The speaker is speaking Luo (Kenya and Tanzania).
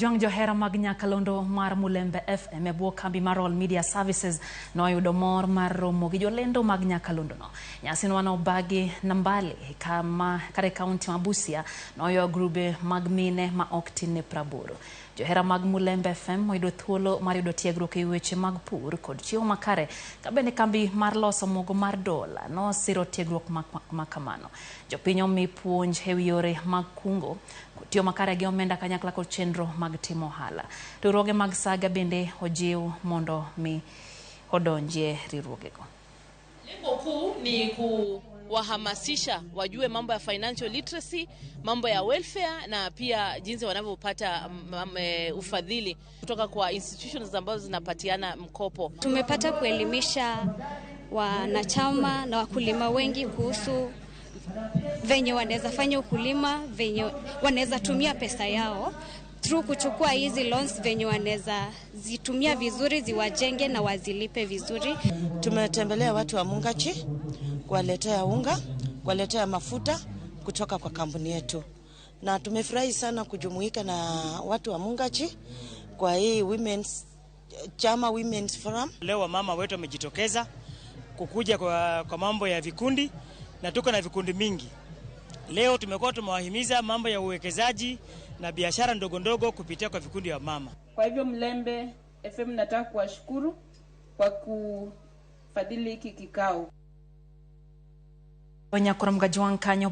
Jwang' johera mag nyakalondo mar Mulembe FM e bwo kambi mar All Media Services noyudo mor mar romo gi jolendo mag nyakalondono. Nyasino nobagi Nambale kama kare kaunti ma Busia noywa grube mag mine ma ok tin ne 80. Johera mag Mulembe FM oyudo thuolo mar yudo tiegruok e weche mag pur kod chiemo makare ka bende kambi mar loso mogo mar dola nosiro tiegruok ma kamano. Jopiny omi puonj e wi yore mag kungo tiyo makare gi omenda kanyakla kod chenro mag timo ohala. Riwruoge mag saga bende ojiw mondo mi odonjie riwruogego. Lengo kuu ni kuwahamasisha wajue mambo ya financial literacy, mambo ya welfare na pia jinsi wanavyopata ufadhili kutoka kwa institutions ambazo zinapatiana mkopo. Tumepata kuelimisha wanachama na wakulima wengi kuhusu venye wanaweza fanya ukulima, venye wanaweza tumia pesa yao through kuchukua hizi loans, venye wanaweza zitumia vizuri, ziwajenge na wazilipe vizuri. Tumetembelea watu wa Mungachi kuwaletea unga, kuwaletea mafuta kutoka kwa kampuni yetu, na tumefurahi sana kujumuika na watu wa Mungachi kwa hii women's chama Women's Forum. Leo wamama wetu wamejitokeza kukuja kwa mambo ya vikundi na tuko na vikundi mingi. Leo tumekuwa tumewahimiza mambo ya uwekezaji na biashara ndogo ndogo kupitia kwa vikundi vya mama. Kwa hivyo Mlembe FM nataka kuwashukuru kwa kufadhili hiki kikao. Nyakoro Mgajwang' kanyo.